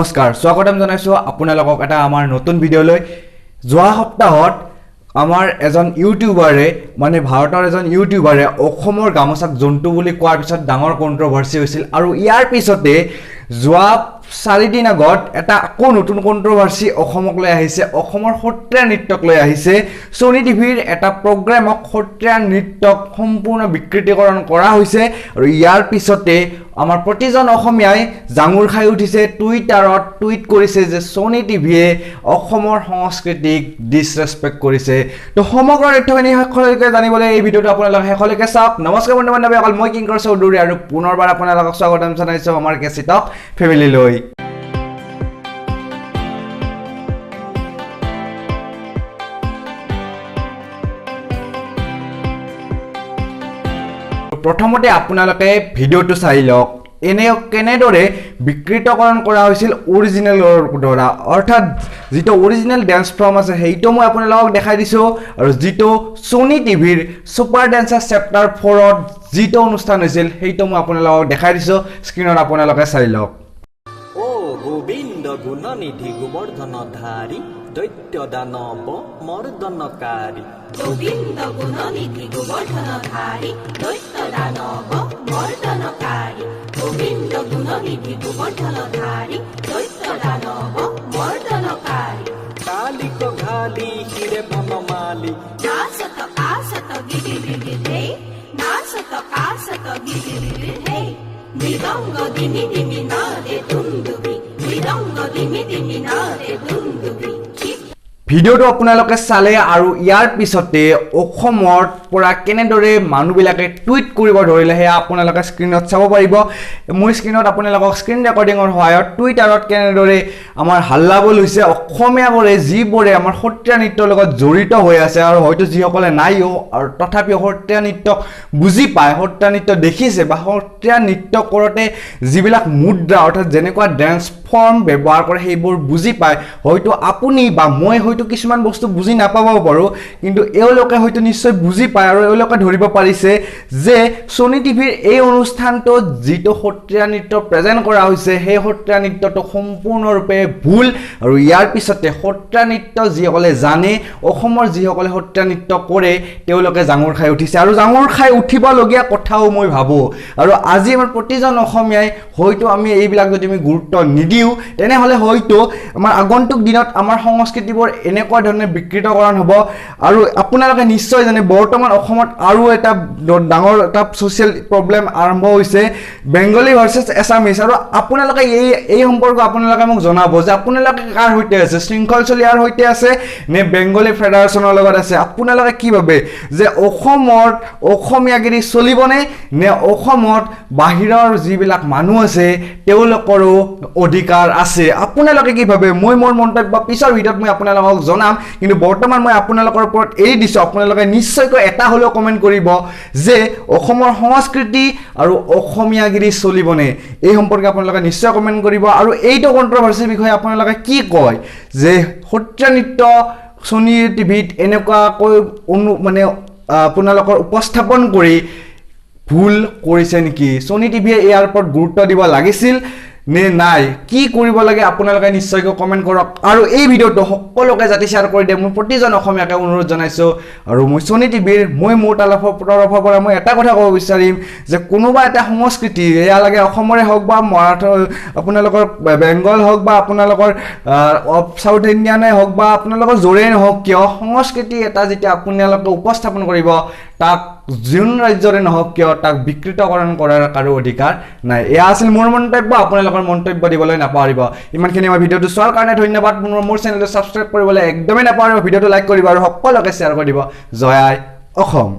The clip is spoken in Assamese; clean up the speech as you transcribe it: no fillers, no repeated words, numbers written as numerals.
নমস্কাৰ, স্বাগতম জনাইছোঁ আপোনালোকক এটা আমাৰ নতুন ভিডিঅ'লৈ। যোৱা সপ্তাহত আমাৰ এজন ইউটিউবাৰে, মানে ভাৰতৰ এজন ইউটিউবাৰে অসমৰ গামোচাক জন্তু বুলি কোৱাৰ পিছত ডাঙৰ কণ্ট্ৰভাৰ্চি হৈছিল আৰু ইয়াৰ পিছতে যোৱা চাৰিদিন আগত এটা আকৌ নতুন কণ্ট্ৰভাৰ্চি অসমক লৈ আহিছে, অসমৰ সত্ৰীয়া নৃত্যক লৈ আহিছে। ছনী টিভিৰ এটা প্ৰগ্ৰেমক সত্ৰীয়া নৃত্যক সম্পূৰ্ণ বিকৃতিকৰণ কৰা হৈছে আৰু ইয়াৰ পিছতে আমাৰ প্ৰতিজন অসমীয়াই জাঙুৰ খাই উঠিছে, টুইটাৰত টুইট কৰিছে যে ছনী টিভিয়ে অসমৰ সংস্কৃতিক ডিছৰেচপেক্ট কৰিছে। তো সমগ্ৰ তথ্যখিনি শেষলৈকে জানিবলৈ এই ভিডিঅ'টো আপোনালোকে শেষলৈকে চাওক। নমস্কাৰ বন্ধু বান্ধৱীসকল, মই কিংকৰ চৌধুৰী আৰু পুনৰবাৰ আপোনালোকক স্বাগতম জনাইছোঁ আমাৰ কেচিটক ফেমিলিলৈ। প্ৰথমতে আপোনালোকে ভিডিঅ'টো চাই লওক, এনে কেনেদৰে বিকৃতকৰণ কৰা হৈছিল অৰিজিনেলৰ দ্বাৰা, অৰ্থাৎ যিটো অৰিজিনেল ডেন্স ফৰ্ম আছে সেইটো মই আপোনালোকক দেখাই দিছোঁ আৰু যিটো ছনী টিভিৰ ছুপাৰ ডেন্সাৰ চেপ্টাৰ 4ত যিটো অনুষ্ঠান হৈছিল সেইটো মই আপোনালোকক দেখাই দিছোঁ, স্ক্ৰীণত আপোনালোকে চাই লওক। অ গোবিন্দ গুণনিধি গোবৰ্ধন ধাৰী দৈত্য দানৱ মৰ্দনকাৰী, গোবিন্দ গুণনিধি গোবৰ্ধন ধাৰী দৈত্য দানৱ মৰ্দনকাৰী, গোবিন্দ গুণনিধি গোবৰ্ধন ধাৰী দৈত্য দানৱ মৰ্দনকাৰী। কালিক ঘালি হিৰে বনমালী, নাচত কাচত গিৰি গিৰি হেই, নাচত কাচত গিৰি গিৰি হেই, মৃদঙ্গ দিমি দিমি নাদে দুন্দুবি, মৃদঙ্গ দিমি দিমি নাদে দুন্দুবি। ভিডিঅ'টো আপোনালোকে চালে আৰু ইয়াৰ পিছতে অসমৰ পৰা কেনেদৰে মানুহবিলাকে টুইট কৰিব ধৰিলে সেয়া আপোনালোকে স্ক্ৰীণত চাব পাৰিব। মোৰ স্ক্ৰীণত আপোনালোকক স্ক্ৰীণ ৰেকৰ্ডিঙৰ সহায়ত টুইটাৰত কেনেদৰে আমাৰ হাল্লাবোল হৈছে, অসমীয়াবোৰে যিবোৰে আমাৰ সত্ৰীয়া নৃত্যৰ লগত জড়িত হৈ আছে আৰু হয়তো যিসকলে নাইও আৰু তথাপিও সত্ৰীয়া নৃত্যক বুজি পায়, সত্ৰীয়া নৃত্য দেখিছে বা সত্ৰীয়া নৃত্য কৰোঁতে যিবিলাক মুদ্ৰা অৰ্থাৎ যেনেকুৱা ডেন্স ফৰ্ম ব্যৱহাৰ কৰে সেইবোৰ বুজি পায়। হয়তো আপুনি বা মই হয়তো কিছুমান বস্তু বুজি নাপাব পাৰোঁ, কিন্তু এওঁলোকে হয়তো নিশ্চয় বুজি পায় আৰু এওঁলোকে ধৰিব পাৰিছে যে ছনী টিভিৰ এই অনুষ্ঠানটোত যিটো সত্ৰীয়া নৃত্য প্ৰেজেণ্ট কৰা হৈছে সেই সত্ৰীয়া নৃত্যটো সম্পূৰ্ণৰূপে ভুল। আৰু ইয়াৰ পিছতে সত্ৰীয়া নৃত্য যিসকলে জানে, অসমৰ যিসকলে সত্ৰীয়া নৃত্য কৰে তেওঁলোকে জাঙুৰ খাই উঠিছে আৰু জাঙুৰ খাই উঠিবলগীয়া কথাও মই ভাবোঁ। আৰু আজি আমাৰ প্ৰতিজন অসমীয়াই হয়তো আমি এইবিলাক যদি আমি গুৰুত্ব নিদিওঁ তেনেহ'লে হয়তো আমাৰ আগন্তুক দিনত আমাৰ সংস্কৃতিবোৰ এনেকুৱা ধৰণে বিকৃতকৰণ হ'ব। আৰু আপোনালোকে নিশ্চয় জানে বৰ্তমান অসমত আৰু এটা ডাঙৰ এটা ছ'চিয়েল প্ৰব্লেম আৰম্ভ হৈছে, বেংগলী ভাৰ্চেছ এছামিছ। আৰু আপোনালোকে এই সম্পৰ্ক আপোনালোকে মোক জনাব যে আপোনালোকে কাৰ সৈতে আছে, শৃংখল চলিয়াৰ সৈতে আছে নে বেংগলী ফেডাৰেশ্যনৰ লগত আছে? আপোনালোকে কি ভাবে যে অসমত অসমীয়াগিৰি চলিবনে নে অসমত বাহিৰৰ যিবিলাক মানুহ আছে তেওঁলোকৰো অধিকাৰ আছে? আপোনালোকে কি ভাবে? মই মোৰ মন্তব্য পিছৰ ভিডিঅ'ত মই আপোনালোকক জনাম, কিন্তু বৰ্তমান মই আপোনালোকৰ ওপৰত এৰি দিছোঁ। আপোনালোকে নিশ্চয়কৈ এটা হ'লেও কমেণ্ট কৰিব যে অসমৰ সংস্কৃতি আৰু অসমীয়াগিৰি চলিবনে, এই সম্পৰ্কে আপোনালোকে নিশ্চয় কমেণ্ট কৰিব। আৰু এইটো কণ্ট্ৰভাৰ্চিৰ বিষয়ে আপোনালোকে কি কয় যে সত্ৰীয়া নৃত্য ছনী টিভিত এনেকুৱাকৈ মানে আপোনালোকৰ উপস্থাপন কৰি ভুল কৰিছে নেকি? ছনী টিভিয়ে ইয়াৰ ওপৰত গুৰুত্ব দিব লাগিছিল নে নাই? কি কৰিব লাগে আপোনালোকে নিশ্চয়কৈ কমেণ্ট কৰক আৰু এই ভিডিঅ'টো সকলোকে যাতে শ্বেয়াৰ কৰি দিয়ে মই প্ৰতিজন অসমীয়াকে অনুৰোধ জনাইছোঁ। আৰু মই ছনী টিভিৰ মই মোৰ তৰফৰ পৰা মই এটা কথা ক'ব বিচাৰিম যে কোনোবা এটা সংস্কৃতি, এয়া লাগে অসমৰে হওক বা মৰাঠা আপোনালোকৰ বেংগল হওক বা আপোনালোকৰ চাউথ ইণ্ডিয়ানে হওক বা আপোনালোকৰ য'ৰেই নহওক কিয়, সংস্কৃতি এটা যেতিয়া আপোনালোকে উপস্থাপন কৰিব তাক যোন ৰাজ্যৰে নহওক কিয় তাক বিকৃতকৰণ কৰাৰ কাৰো অধিকাৰ নাই। এয়া আছিল মোৰ মন্তব্য, আপোনালোকৰ মন্তব্য দিবলৈ নাপাহৰিব। ইমানখিনি মই ভিডিঅ'টো চোৱাৰ কাৰণে ধন্যবাদ। মোৰ চেনেলটো ছাবস্ক্ৰাইব কৰিবলৈ একদমেই নাপাহৰিব, ভিডিঅ'টো লাইক কৰিব আৰু সকলোকে শ্বেয়াৰ কৰি দিব। জয় আই অসম।